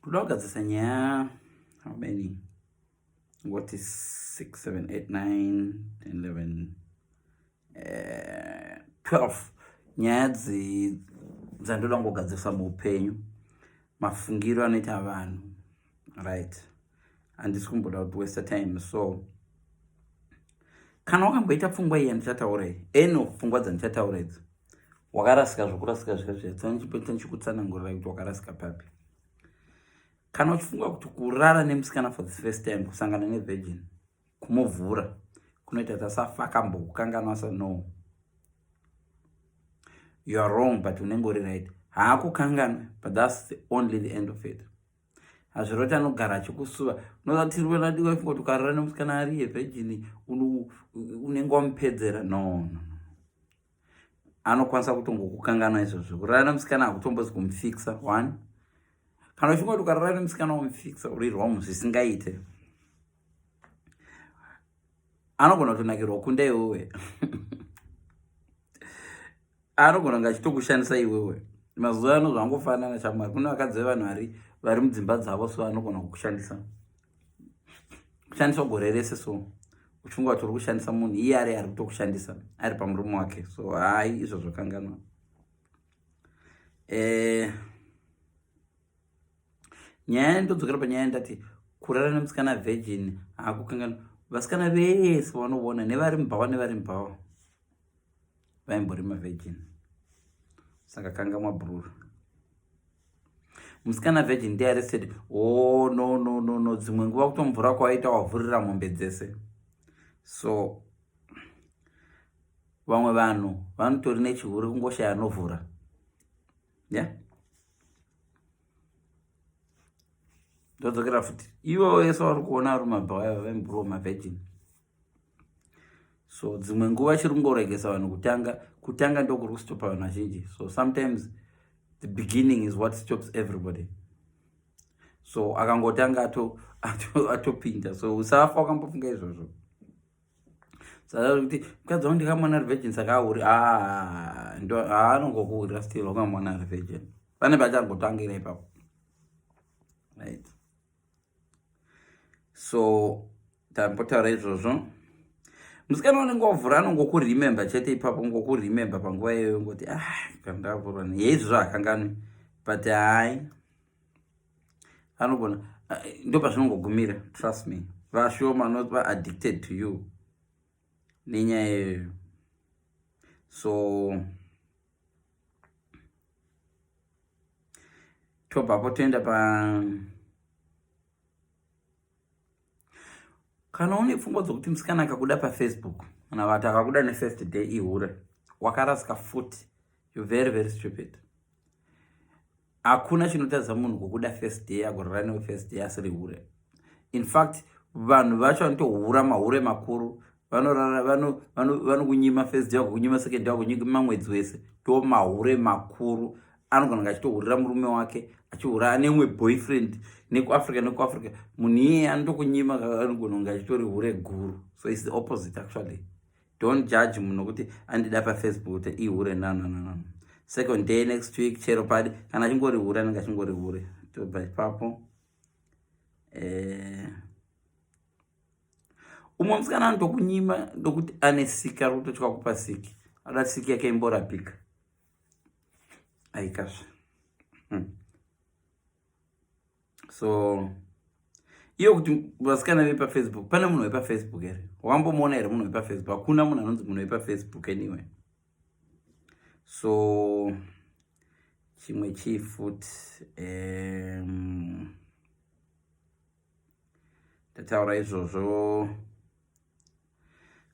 Toda kugadzirisa nyaya how many? What is 6, 7, 8, 9, 10, 11, 12 nyaya dzandoda kungogadzirisa muupenyu, mafungiro anoita vanhu, right? Handisi kumboda kuti waste time. So kana wakamboita pfungwa iyi yandichataura iyi, eno pfungwa dzandichataura idzi, wakarasika zvokurasika zvika zviya, ndichikutsanangurira kuti wakarasika papi. Kana uchifunga kuti kurara nemusikana for the first time, kusangana nevirgin, kumuvhura kunoita kuti asafa akambokukanganwa, sa no, you are wrong, but unenge uri right. Haakukanganwe, but that's only the end of it. Hazviroti anogara achikusuva. Unozatirwenadiwa kuti ukarara nemusikana ari yevirgin unenge wamupedzera. No, no, no. Anokwanisa kutongokukanganwa izvozvo. Kurara nemusikana hakutombozi kumufixa one. Kana uchinge kuti ukarara nemusikana wamufixa, uri wrong zvisingaite. Anogona kutonakirwa kunda iwewe, anogona kunge achitokushandisa iwewe. Mazuva ano zvangofanana, shamwari. Kune vakadzi vevanhu vari mudzimba dzavo, so anogona kukushandisa, kushandiswa gore rese. So uchifunga kuti uri kushandisa munhu, iye ari kutokushandisa ari pamurume wake. So hai, izvozvo kanganwa. Nyaya, ndodzokera panyaya ndati kurara nemusikana virgin hakukanganwa. Vasikana vese vanoona nevari mubhawa, nevari mubhawa vaimbori mavirgin. Saka kangamwa, brura. Musikana virgin ndiarrested. Oh, no, no, no, no. Dzimwe nguva kutomvura kwawaita wavhurira mombe dzese. So vamwe vanhu vanotori nechihure, kungoshaya anovhura. Yeah, ndodzokera futi, ivo vese vari kuona vari mabhawa ava vaimburiwo mavirgin. So dzimwe nguva chiri kungoregesa vanhu kutanga, kutanga ndokuri kustopa vanhu vazhinji. So sometimes the beginning is what stops everybody. So akangotanga atopinda. So usafa wakambofunga izvozvo. Saka kuti mukadzi wangu ndikamuona ari virgin saka auri, haanongokuhurira still. Wakamuona ari virgin, pane pachangotangira ipapo, right? So tambotaura izvozvo. Musikana unenge wavhura anongokuremember chete ipapo, ngokuremember panguva iyoyo, ngoti, "Ah, kandavhurwa yeizvozvo." Hakanganwi, but hai, anogona ndo pazvinongogumira. Trust me, vashoma not vaaddicted to you nenyaya iyoyo. So tobvapo toenda pa kana une pfungwa dzokuti musikana akakuda paFacebook, kana vati akakuda nefirst day ihure, wakarasika futi. You very, very stupid. Hakuna chinotadza munhu kukuda first day, agorara newe first day asiri hure. In fact, vanhu vacho vanotohura mahure makuru, vanorara vanokunyima first day, vakunyima second day, vakunyima mwedzi wese. Ndo mahure makuru. Anogona kunge achitohurira murume wake, achihura nemwe boyfriend nekuAfrica, nekuAfrica. Munhu iyeye anotokunyima anogona kunge achitori hure guru. So it's the opposite, actually. Don't judge munhu nokuti andida paFacebook kuti ihure. No, no, no, no. Second day, next week, chero padi, kana achingori hure, anenge achingori hure. Tobva ipapo. Umwe musikana anotokunyima ndokuti ane siki, ari kutotya kupa siki, ada siki yake imborapika. Aikazve. So iyo kuti vasikana vepaFacebook, pane munhu wepaFacebook here? Wambomuona here munhu wepaFacebook? Hakuna munhu anonzi munhu wepaFacebook anyway. So chimwe chii futi? Tataura izvozvo.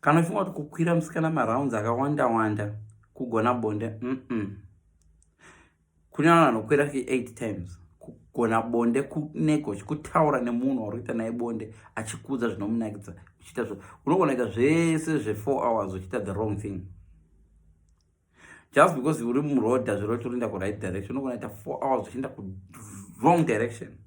Kana uchifunga kuti kukwira musikana marounds akawanda wanda kugona bonde, Kune vanhu vanokwira 8 times. Kugona bonde kunego kutaura nemunhu wauri kuita naye bonde, achikuudza zvinomunakidza, uchiita zvo. Unogona kuita zvese zve4 hours uchiita the wrong thing. Just because uri muroad hazvireva kuti urienda kuright direction. Unogona kuita 4 hours uchienda kuwrong direction.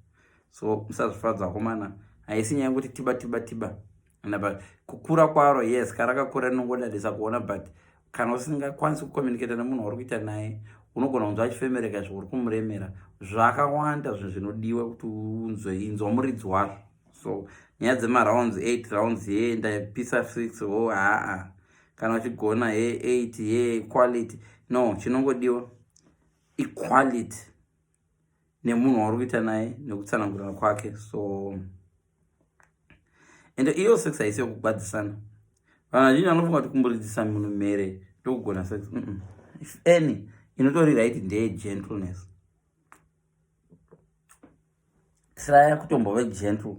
So musazvifadza, vakomana. Haisi nyaya yekuti tiba tiba tiba naba kukura kwaro. Yes, karakakura rinongodadisa kuona, but kana usingakwanisi kucommunicata nemunhu wauri kuita naye, Unogona kunzwa achifemereka izvo uri kumuremera. Zvakawanda zvinhu zvinodiwa kuti unzwe inzwa muridzi wazvo. So nyaya dzemarounds 8 rounds ye ndapisa 6 o oh, haa kana uchigona he 8 ye quality no chinongodiwa equality nemunhu wauri kuita naye nekutsanangurana kwake. So ende iyo sex haisi yokugwadzisana. Vanhu vazhinji vanofunga kuti kumburidzisa munhu mhere ndokugona sex. If any inotori right ndeye gentleness. Traya kutombove gentle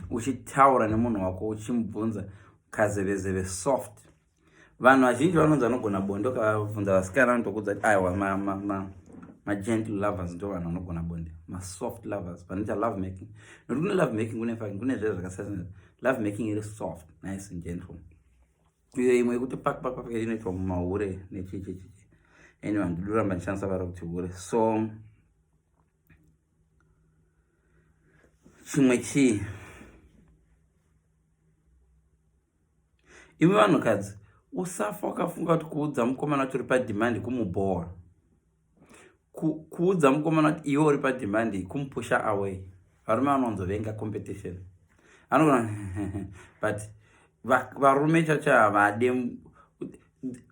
uchitaura nemunhu wako uchimubvunza kazevezeve soft. Vanhu vazhinji vanonzi vanogona bonde, ukavabvunza vasikana vanotokudza kuti aiwa magentle lovers ndo vanhu vanogona bonde, masoft lovers vanoita love making. Nokuti kune love making, kune fucking, kune zvee zvakasiyana. Love making iri soft, nice and gentle. Iyo imwe yekuti pak pak pak inoitwa mumahure nechichichichi. Anyway, handidoramba ndichishandisa vara kuti hure. So chimwe chii, imi vanhukadzi, usafa wakafunga kuti kuudza mukomana kuti uri padhimandi kumubhowa. Kuudza mukomana kuti iwe uri padhimandi kumupusha away. Varume vanowanzovenga competition, anogona but varume chacho havade,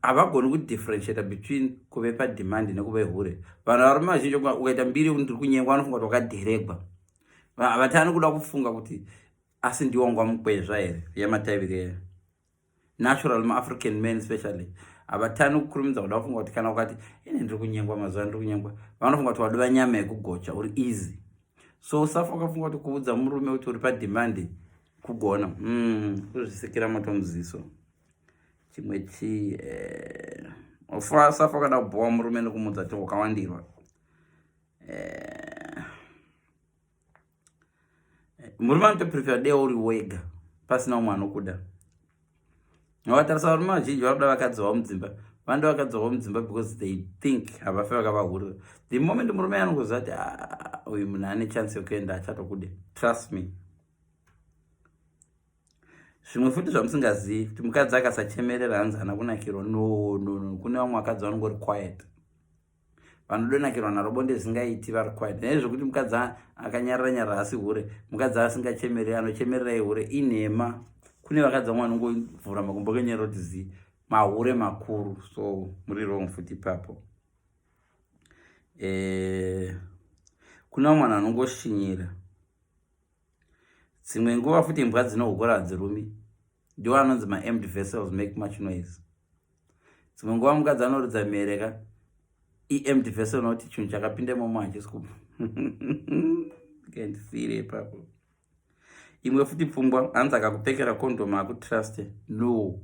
havagoni kudifferentiata between kuve padhimandi nekuve hure. Vanhu varume vazhinji ukaita mbiri yekuti ndiri kunyengwa, vanofunga kuti wakadheregwa. Havatani kuda kufunga kuti asi ndiwo wanga mukwezva here yamataiviri. Natural maAfrican men especially havatani kukurumidza kuda kufunga kuti kana ukati ine ndiri kunyengwa mazuva ndiri kunyengwa, vanofunga kuti waduva nyama yekugocha, uri easy. So usafa ukafunga kuti kuudza murume kuti uri padhimandi kugona. Kuzvisikira moto muziso. Chimwe chii, usafa ukada kubhowa murume nekumuudza kuti wakawandirwa. Murume anotoprefer dei uri wega pasina umwe anokuda. Vatarisa varume vazhinji vari kuda vakadzi vavo mudzimba, vanoda vakadzi vavo mudzimba because they think havafe vakavahurira. The moment murume anongoziva kuti ah, uyu munhu ane chance yekuenda, achatokude, trust me. Zvimwe futi zvamusingazivi kuti mukadzi akasachemerera hanzi haana kunakirwa. No, no, no, kune vamwe vakadzi vanongori quiet, vanodonakirwa naro bonde zvisingaiti vari quiet. Nezvekuti mukadzi akanyarara nyarara asi hure, mukadzi asingachemereri anochemerera ihure, inhema. Kune vakadzi vamwe vanongovhura makumbo akanyarara kuti zi mahure makuru. So muri wrong futi ipapo. Kune vamwe vanhu vanongoshinyira. Dzimwe nguva futi imbwa dzinohukura hadzirumi, ndiwo anonzi maempty vessels make much noise. Dzimwe nguva mukadzi anoridza mhere ka iempty vessel, nokuti chinhu chakapinda imomo hachisi ku kandisiyire ipapo. Imwe futi pfungwa, hanzi akakupfekera condom akutruste. No,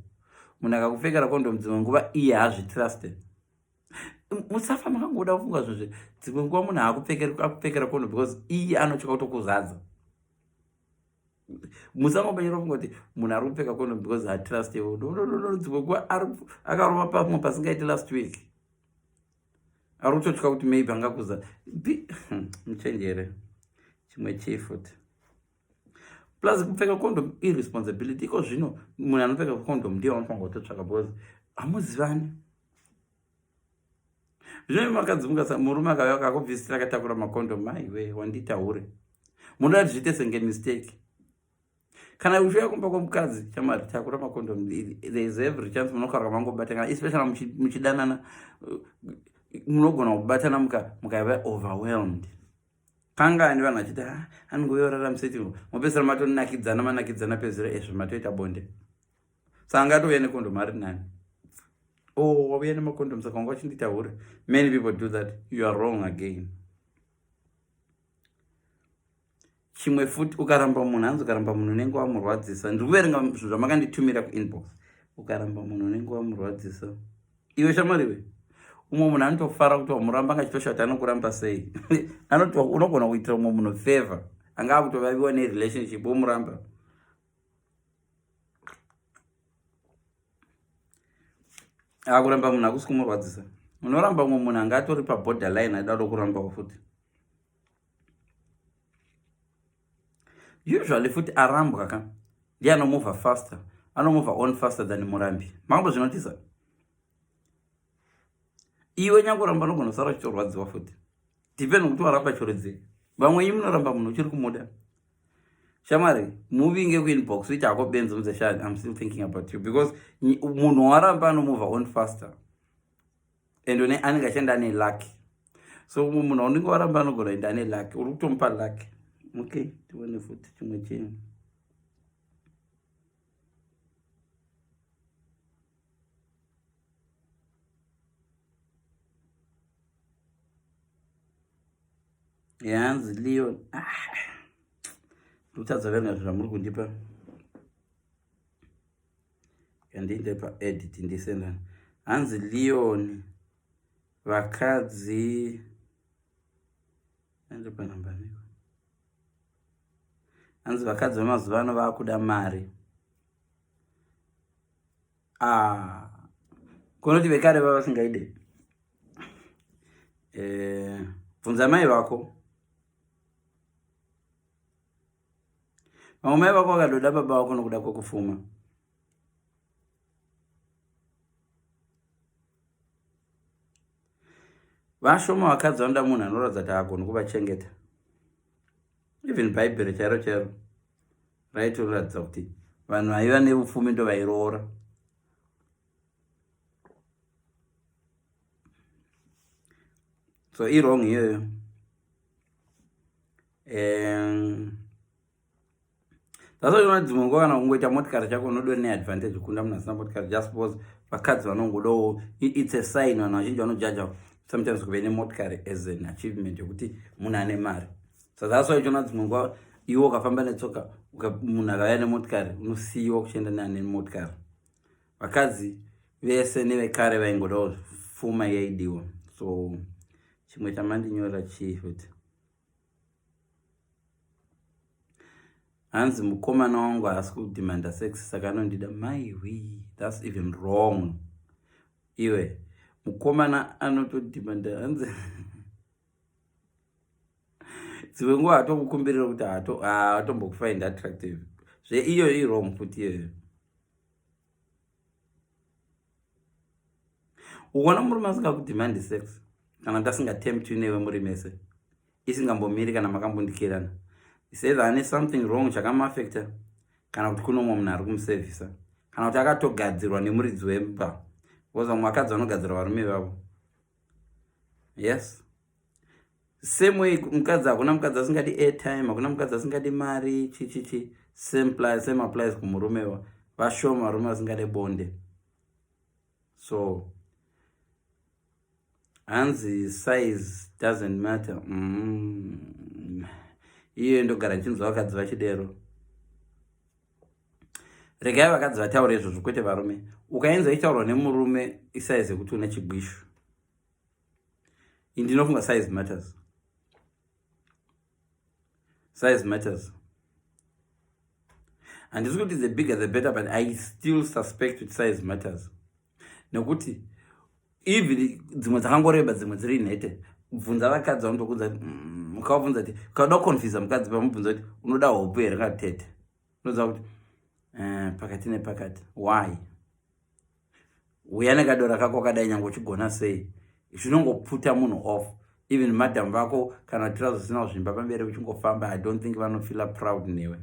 munhu akakupfekera condom dzimwe nguva iye haazvitruste. Musafa makangoda kufunga zvezve. Dzimwe nguva munhu akupfekera condom because iye anotya kutokuzadza. Musangomanyira kufunga kuti munhu ari kupfeka condom because hatrust iwe. No, no, no, no. Dzimwe nguva akarova pamwe pasingaiti last week, ari kutotya kuti maybe angakuza. Muchenjere. Chimwe chii futi, plus kupfeka condom irresponsibility. Iko zvino munhu anopfeka condom ndiye wanofanira kutotsvaka because hamuzivani. Zvino makadzi mukasa murume akauya akakubvisira akatakura macondom, maiwe wandiita hure, munoda kuti zviite senge mistake. Kana uchiuya kumba kwemukadzi, chamari takura macondom. There is every chance munokarwa mangobatana, especially muchidanana, munogona kubatana mukaiva overwhelmed. Kangani vanhu vachiti ah, anongoyorara museti, mopedzisira matonakidzana, manakidzana pedzisira ezvo matoita bonde. Saka angatouya necondom ari nani. Oh, wauya nemacondom saka wanga uchindiita hure. Many people do that. You are wrong again. Chimwe futi, ukaramba munhu, hanzi ukaramba munhu unenge wamurwadzisa. Ndiri kuverenga zvinhu zvamakanditumira kuinbox. Ukaramba munhu unenge wamurwadzisa. Iwe shamwariwe, umwe munhu anotofara kuti wamuramba, angachitosha kuti anokuramba sei. Anoti unogona kuitira umwe munhu favor, anga akutovaviwa nerelationship, womuramba. Akuramba munhu hakusi kumurwadzisa. Unoramba umwe munhu anga atori paborderline aida kuda kurambawo futi. Usually futi arambwa ka ndiye anomova faster, anomova on faster than murambi. Makambozvinotisa? Iwe nyakuramba unogona kusara uchitorwadziwa futi. Depend kuti waramba chorodzei. Vamwe imi munoramba munhu uchiri kumuda. Shamwari, muvinge kuinbox uite hako benzi mudze sha I'm still thinking about you because munhu waramba anomove on faster. And une anenge achienda ane luck. So munhu waunenge waramba anogona kuenda ane luck. Uri kutomupa luck. Okay, tione futi chimwe chinhu. Yanzi Leon. Ah. Ndikutadza verenga zvamuri kundipa. Kandiinde pa edit ndisenda. Hanzi Leon vakadzi ende panamba niko. Hanzi vakadzi vemazuva ano vakuda mari. Ah. Kunoti vekare vava vasingaide. Eh, bvunza mai vako. Vamwe mai vako vakadoda baba vako nokuda kwekufuma. Vashoma vakadzi vanoda munhu anoratidza kuti haagoni kuvachengeta. Even bhaibheri chairo chairo raitoratidza kuti vanhu vaiva neupfumi ndovairoora. So irong iyoyo. That's why unoona dzimwe nguva kana kungoita motikari chako unodori neadvantage kukunda munhu asina motikari just because vakadzi vanongodawo it's a sign. Vanhu vazhinji vanojaja sometimes kuve nemotikari as an achievement yekuti munhu ane mari. So that's why uchiona dzimwe nguva iwe ukafamba netsoka munhu akauya nemotikari unosiyiwa kuchienda neane motikari. Vakadzi vese nevekare vaingodawo pfuma yaidiwa. So chimwe chamandinyorera chii futi? Hanzi mukomana wangu haasi kudemanda sex saka anondida. Maiwi, that's even wrong. Iwe mukomana anotodemanda hanzi dzimwe nguva hatokukumbirira kuti hatombokufind attractive. Zveiyo iwrong futi iyoyo. Ukaona murume asingakudemandi sex kana kuti asingatempt newe muri mese isingambomiri kana makambundikirana, it's either ane something wrong chakamuafecta kana kuti kuno umwe munhu ari kumusevhisa kana kuti akatogadzirwa nemuridzi wemba, because vamwe vakadzi vanogadzira varume vavo. Yes, same way mukadzi, hakuna mukadzi asingadi airtime, hakuna mukadzi asingadi mari, chichichi. Same applies kumurume. Vashoma varume vasingade bonde. So hanzi size doesn't matter. Iyo ndogara nchinzwa vakadzi vachidero. Regai vakadzi vataure izvozvo, kwete varume. Ukaenza ichitaurwa nemurume isize yekuti une chigwishu. Ndinofunga size matters. Size matters. Handisi kuti the bigger the better, but I still suspect kuti size matters. Nekuti even dzimwe dzakangoreba, dzimwe dziri nhete. Bvunza vakadzi vanotokudza kuti ukavabvunza kuti ukada kuconfusa mukadzi, pamubvunza kuti unoda hope here kana tete, unoziva kuti pakati nepakati. Why? Uya nekadora kako kadai, nyange uchigona sei, zvinongoputa munhu off. Even madam vako kana trouser zvisina kuzvimba pamberi uchingofamba, I don't think vanofeela proud newe.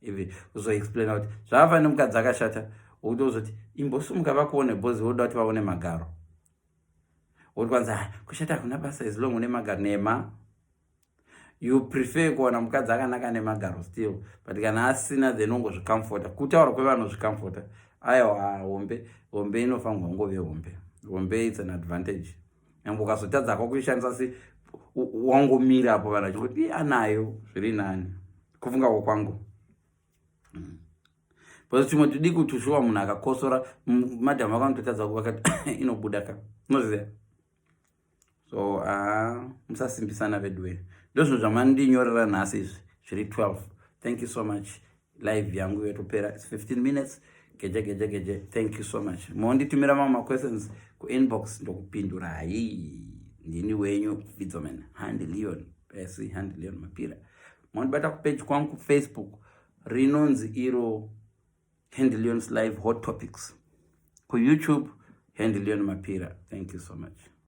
Even uzoexplaina kuti zvakafanira nemukadzi akashata, wokuti uzoti imbosumuka vakuone bhozi, woda kuti vaone magaro, woti kwanza kushata hakuna basa as long une magaro. Nema you prefer kuwana mukadzi akanaka nemagaro still, but kana asina then ongozvicomforta. Kutaura kwevanozvicomforta, aiwa, hombe hombe inofanirwa kungove hombe. Hombe it's an advantage, nyangwe ukazotadza kwa kuishandisa, si wangomira apo vanhu vachingoti anayo, zviri nani kufunga kwangu. Because chimwe tudiki tushuwa munhu akakosora, madhamu vako anototadza vakati inobuda ka, unoziva. So musasimbisana veduwe. Ndozvinhu zvamandinyorera nhasi izvi zviri 12. Thank you so much. Live yangu yotopera, it's 15 minutes. Geje geje geje. Thank you so much. Monditumira mamwe maquestions kuinbox, ndokupindurai. Ndini wenyu Vidzoman Handy Leon pesi, Handy Leon Mapira. Mondibata kupage kwangu kuFacebook rinonzi iro Handy Leon's Live Hot Topics, kuYouTube Handy Leon Mapira. Thank you so much.